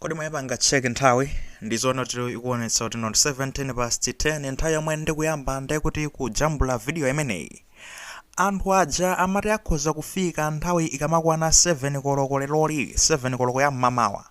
Kodi mwayipanga check nthawi? Ndizoona kuti ikuonetsa kuti not 17 past 10, nthawi yomwe ndikuyamba ndekuti kujambula video imeneyi. Anthu aja amati akhoza kufika nthawi ikamakwana 7 koloko leroli, 7 koloko ya mmamawa.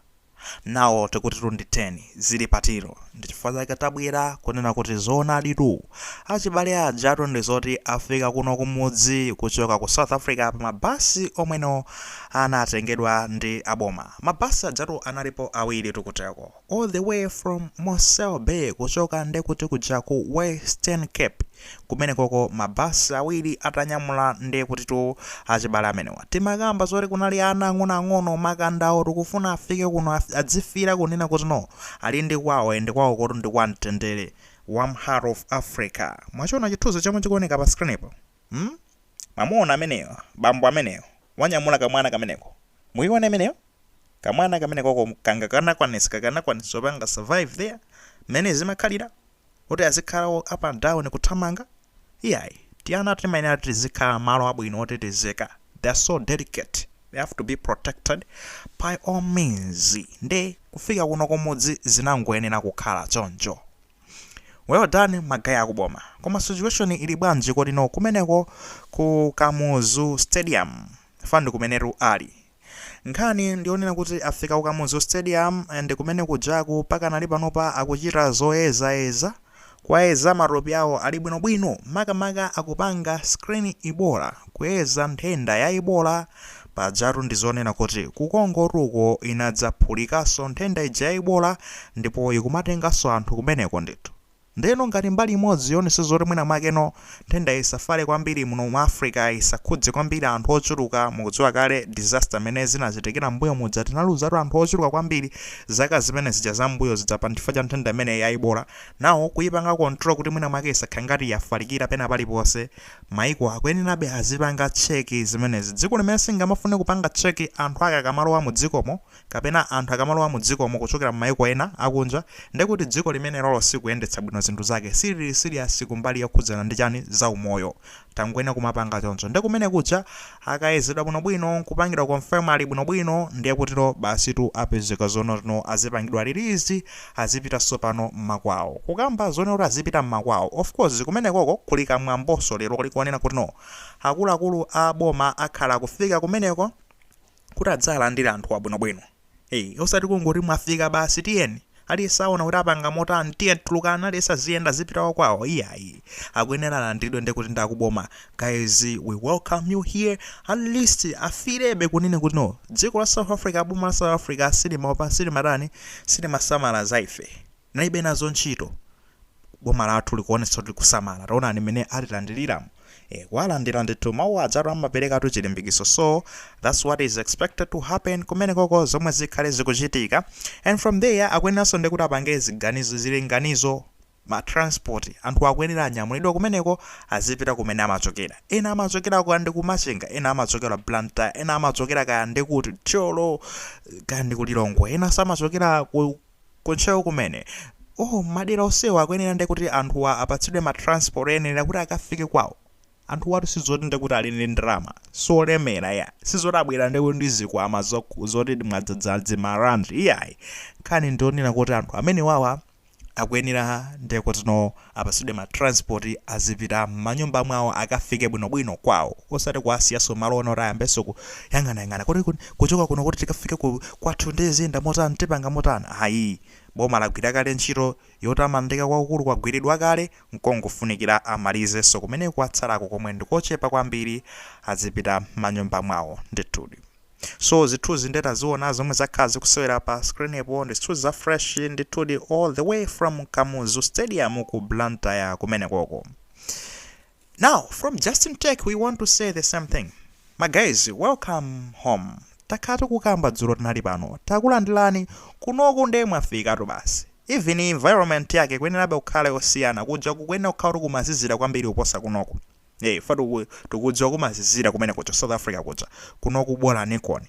Nawo tikuti ndi 10 zili patiro. Ndi chifukwa chake tabwera kunena kuti zoonaditu, achibale ajatu ndi zoti afika kuno kumudzi kuchoka ku South Africa pa mabasi omweno anatengedwa ndi aboma. Mabasi ajatu analipo awiri tikuteko, all the way from Mossel Bay, kuchoka ndekuti kuja ku Western Cape kumene koko, mabasi awiri atanyamula ndekutitu achibale amenewa. Timakamba zoti kunali ana ang'onoang'ono, makandawo, tikufuna afike kuno adzifira kunena kuti no, ali ndi kwawo, ende kwawo kotu ndi kwa mtendere, warm heart of Africa. Mwachiona chithunzi chomwe chikuoneka pa screen-po, Mamuona ameneyo, bambo ameneyo wanyamula kamwana kameneko? Muiona ameneyo, kamwana kamenekoko kanga kanakwanisa kupanga survive there mmene zimakhalira kuti azikhala up and down kuthamanga? Iyayi, tiana timayenera tizikhala malo abwino otetezeka. They are so delicate, they have to be protected by all means. Nde kufika kuno kumudzi zinangoyenera kukhala choncho. Well done, ma guys akuboma. Koma situation ili bwanji kodi no kumeneko ku Kamuzu Stadium? Fandi kumenetu ali nkhani ndionena kuti afika ku Kamuzu Stadium and kumene kujaku pakanali panopa akuchita zoyezayeza, kwayeza matupi awo ali bwinobwino. Makamaka akupanga screen Ebola, kuyeza nthenda ya Ebola. Pajatu ndizonena kuti ku Congo tuko inadzaphulikanso nthenda ija ya Ebola ndipo ikumatenganso anthu kumeneko ndithu. Ndeno ngati mbali imodzi yonse zoti mwina mwakeno nthenda isafale kwambiri muno mu Africa, isakhudze kwambiri anthu ochuluka. Mukudziwa kale disaster amene zinachitikira mbuyo muja, tinaluzatu anthu ochuluka kwambiri zaka zimene zija zambuyo zija pa chifukwa cha nthenda imene ya Ebola. Nawo kuyipanga control kuti mwina mwake isakhale ngati yafalikira pena paliponse, maiko akuyenerabe azipanga check zimenezi. Dziko limene singamafune kupanga check anthu ake akamalowa mu dzikomo kapena anthu akamalowa mu dzikomo kuchokera m'maiko ena akunja, ndekuti dziko limene lolo sikuyendetsa bwino zinthu zake, silili serious kumbali yokhudzana ndi chani, zaumoyo. Tangwena kumapanga choncho. Ndi kumene kuja akayezedwa bwinobwino, kupangidwa confirm ali bwinobwino, ndiye kutiro basitu apezeka zonotino azipangidwa release, azipitanso pano mmakwawo. Kukamba zonena kuti azipita mmakwawo, of course kumenekoko kuli kamwambonso lero likuonena kuti no, akuluakulu a boma akhala kufika kumeneko kuti adzalandire anthu abwinobwino. Hey, osati kungoti mwafika basi, tiyeni, aliyense aona kuti apanga motani, tiye tulukana, aliyense aziyenda azipita kwawo. Iyayi, akuyenera alandiridwe ndekuti ndakuboma. "Guys, we welcome you here." At least afirebe kunene kuti no, dziko la South Africa, boma la South Africa silimaopa, silimatani, silimasamala za ife, nalibe nazo ntchito. Boma lathu likuonetsa kuti likusamala. Taonani mmene atilandiriramo. Kuwalandira ndithu, mawu adzatu amaperekatu chilimbikiso. So that's what is expected to happen kumene koko, zomwe zikhale zikuchitika. And from there akuyeneranso ndikuti apange ziganizo, zilinganizo, ma transport. Anthu akuyenera anyamulidwe kumeneko azipita kumene amachokera. Ena amachokera kaya ndi kumachinga, ena amachokera Blantyre, ena amachokera kaya ndi kuti Thyolo, kaya ndi kulilongwe, ena samachokera ku kuntcheu kumene. Oh, madera onsewa akuyenera ndi kuti anthuwa apatsidwe ma transport oyenera kuti akafike kwawo. Anthu watu sizoti ndikuti ali ndi ndalama solemera ya, sizoti abwera ndikuti ndi zikwama zoti mwadzadza marandi, iyayi. Nkhani ndionena kuti anthu amene wawa akuyenera ndekutino apatsidwe ma transport, azipita m'manyumba mwawo, akafike bwinobwino kwawo, osati kuwasiyaso malo ono kuti ayambenso kuyang'anayang'ana kuti kuchoka kuno kuti tikafike kwathu ndiziyenda motani, tipanga motani. Ayi, boma lagwira kale ntchito yotamandika kwakukulu, kwagwiridwa kale, nkongofunikira amalizenso kumene kwatsalako komwe ndikochepa kwambiri, azipita m'manyumba mwawo ndithudi. So zithunzi ndetaziona zomwe zakhala zikusewera pa screen-po ndi zithunzi za fresh ndithudi, all the way from Kamuzu Stadium ku Blantyre kumene koko. Now from Justin Tech we want to say the same thing: my guys, welcome home. Takhala tikukamba dzulo, tinali pano, takulandirani kunoku, nde mwafikatu basi. Even environment yake kuyenerabe kukhala yosiyana. Kuja kukuyenera kukhala kuti kumazizira kwambiri kuposa kunoku. Fa tikudziwa kumazizira kumene kuja South Africa kuja. Kunoku bola nikoni.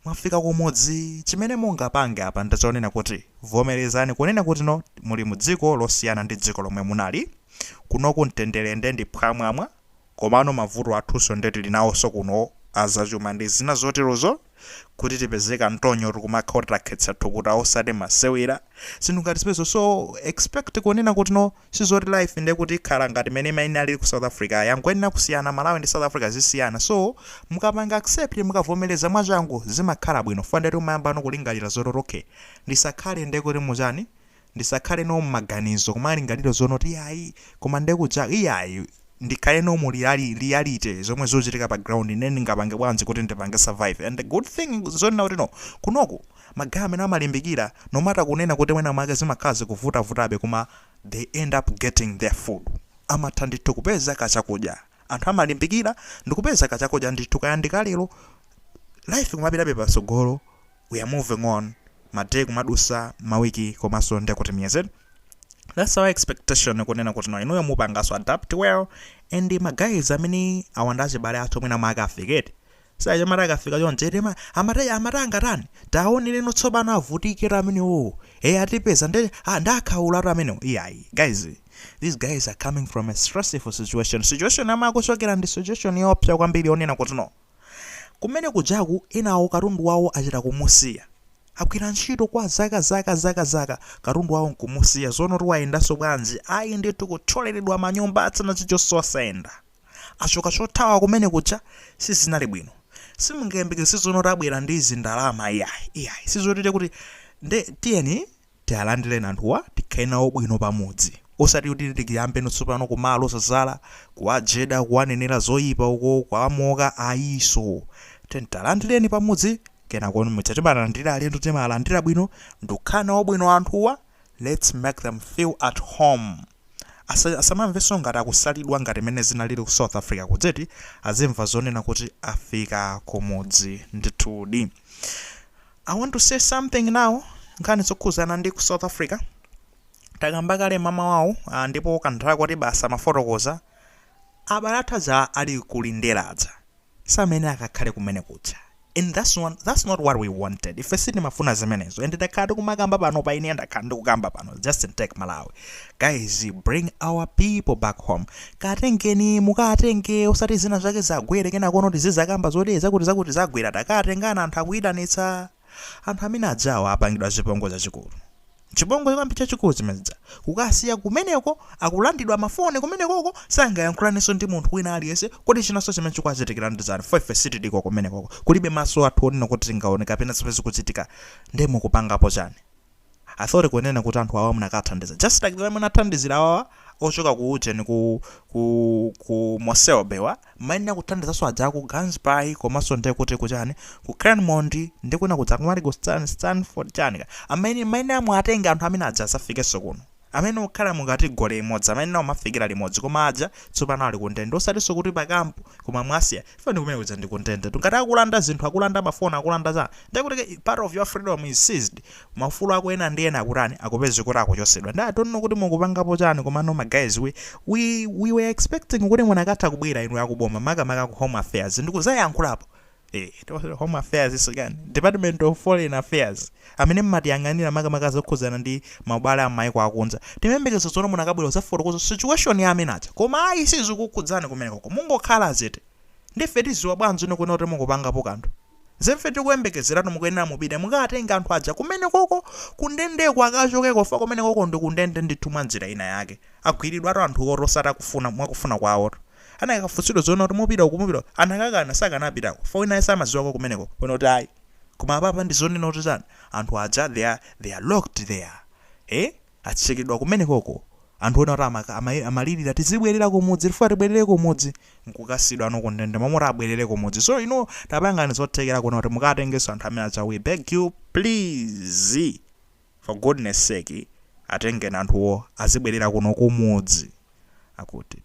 Mwafika kumudzi, chimene mungapange apa ndichonena kuti vomerezani kunena kuti no, muli mu dziko losiyana ndi dziko lomwe munali. Kunoku mtendere nde ndi phwamwamwa, komano mavuto athunso nde tili nawonso kuno. Azachuma ndi zina zoterozo, kuti tipeze kantonyo, tikumakha kuti takhetsa thukuta, osati masewera, zinthu ngati zimenezo. So expect kunena kuti no, sizoti life ndiye kuti ikhala ngati mene imene alili ku South Africa. Yangoyenera kusiyana, Malawi ndi South Africa zisiyana. So mukapanga accept, mukavomereza mwachangu, zimakhala bwino. Fandeti umayamba no kulingalira zoti, okay, ndisakhale ndiye kuti muchani, ndisakhale no mmaganizo kumalingaliro zonoti iyayi, koma ndekuja iyayi, ndikhale no mu reality zomwe zochitika pa ground, ine ndingapange bwanji kuti ndipange survive? And the good thing zonena kuti no, kunoku ma guy amene amalimbikira, no matter kunena kuti mwina mwake zimakhala zikuvutavutabe, koma they end up getting their food. Amatha ndithu kupeza kachakudya. Anthu amalimbikira ndikupeza kachakudya ndithu, kaya ndikalero, life kumapitabe patsogolo. We are moving on, ma day kumadusa, mawiki komanso ndekuti miyezi. That's our expectation, kunena kuti no, inuyo mupangaso adapt well. And ma guys amene awanda achibale athu mwina mwake afikete sayamati akafika chonje tema amati angatani, taoneleno tsopano avutikira amenewo, e atipeza nde ndakhaulatu amenewo. Iyayi guys, these guys are coming from a stressful situation. Situation yomwe akuchokera ndi situation yoopsa kwambiri, onena kuti no, kumene kujaku enawo katundu wawo achita kumusiya. Agwira ntchito kwa zaka, zaka, zaka, zaka, katundu wawo nkumusiya. Zono tiwayendanso bwanji? Ayi ndithu, kuthyoleredwa manyumba atsana, chichonse osayenda, achoka chothawa kumene kuja, sizinali bwino. Simungayembekeze zono tabwera ndi izi ndalama. Iyayi, iyayi, sizotite kuti nde tiyeni tialandireni anthuwa, tikhale nawo bwino pamudzi, osati kuti tikiyambe tsopano kumalo sazala, kuwajeda, kuwanenera zoyipa uko, kuwamoka, ayiso. Talandireni pamudzi, kenako mucha timalandira alendo, timalandira bwino, ndikukhala nawo bwino anthuwa. Let's make them feel at home. Asamamvenso ngati akusalidwa ngati mene zinalili ku South Africa kudzeti. Azimva zonena kuti afika kumudzi ndithudi. I want to say something now, nkhani zokhuzana ndi ku South Africa. Takamba kale mama wawo, ndipo kanthawi kuti basa mafotokoza abale athu ali kulinderadza samene akakhale kumene kuja. And that's not what we wanted. Ife sitimafuna zimenezo. And ndakhala tikumakamba pano pa, ine ndakhala ndikukamba pano, Justin Tech Malawi, guys, bring our people back home. Katengeni, mukatenge, osati zina zake zagwere kenakono tizizakamba zoti zakuti zakuti zagwera. Takatengana anthu, akuyitanitsa anthu amene ajawa apangidwa chipongwe chachikulu, chipongwe kwambi chachikulu chimenecha, kukasiya kumeneko, akulandidwa mafoni kumenekoko, sangayankhulanenso ndi munthu wina aliyense. Kodi chinanso chimene chikuachitikira ndi chani? Ife sitiliko kumenekoko, kulibe maso athu onena kuti tingaone kapena zimene zikuchitika. Ndi mukupangapo chani? I thought kunena kuti anthu awa munakathandiza just like the way munathandizira awawa ochoka ku ujeni, ku Mossel Bay wa, mayenera kuthandizanso aja ku Gansbaai, komanso ndiye kuti kuchani, ku Claremont, ndi kuna kudza kumati ku Stanford chani, amene mayenera muatenge anthu amene aja asafikenso kuno, amene okhala mukati gole imodzi, amene nawo mafikira limodzi. Koma aja tsopano ali kundende, osatinso kuti pakampo, koma mwasiya ifani kumene kuja ndi kundende. Ngati akulanda zinthu, akulanda mafoni, akulanda za, ndekuti part of your freedom is seized. Maufulu ako ena ndi ena akutani, akupeze kuti akuchosedwa. Ndi I don't know kuti mukupangapo chani, komano ma guys, we were expecting kuti munakatha kubwera inu akuboma, makamaka ku Home Affairs, ndikuzayankhulapo. Home Affairs isokani, Department of Foreign Affairs, amene mmatiyang'anira makamaka zokhuzana ndi maubale a maiko akunja. Timembekezo zono munakabwera kuzafotokoza situation ya amene aja, koma ayi, sizikukhudzani kumenekoko, mungokhala zete. Ndife tiziwa bwanji ino kuno kuti mukupangapo kanthu? Zemfe tikuyembekezeratu, mukuyenera mupite mukatenga anthu aja kumene koko kundendeko, akachokeko fa kumene koko ndi kundende ndithu. Mwa njira ina yake agwiridwatu anthu oti osati akufuna, mwakufuna kwawoto. Anakafunsidwa zoona kuti mupita uku, mupita, anakakana, sakanapitako fa wina samaziwako kumeneko kuno kuti ayi. Koma apapa ndi zonena kuti chani, anthu aja they are locked there, atsekedwa kumenekoko. Anthu ena kuti amalirira tizibwerera kumudzi, tifuna tibwerere kumudzi, nkukasidwa ano kundende momwe abwerere kumudzi. So ino tapangani zothekera kuno kuti mukatengenso anthu amene aja. We beg you, please, for goodness sake, atengeni anthuwo azibwerera kuno kumudzi. Akuti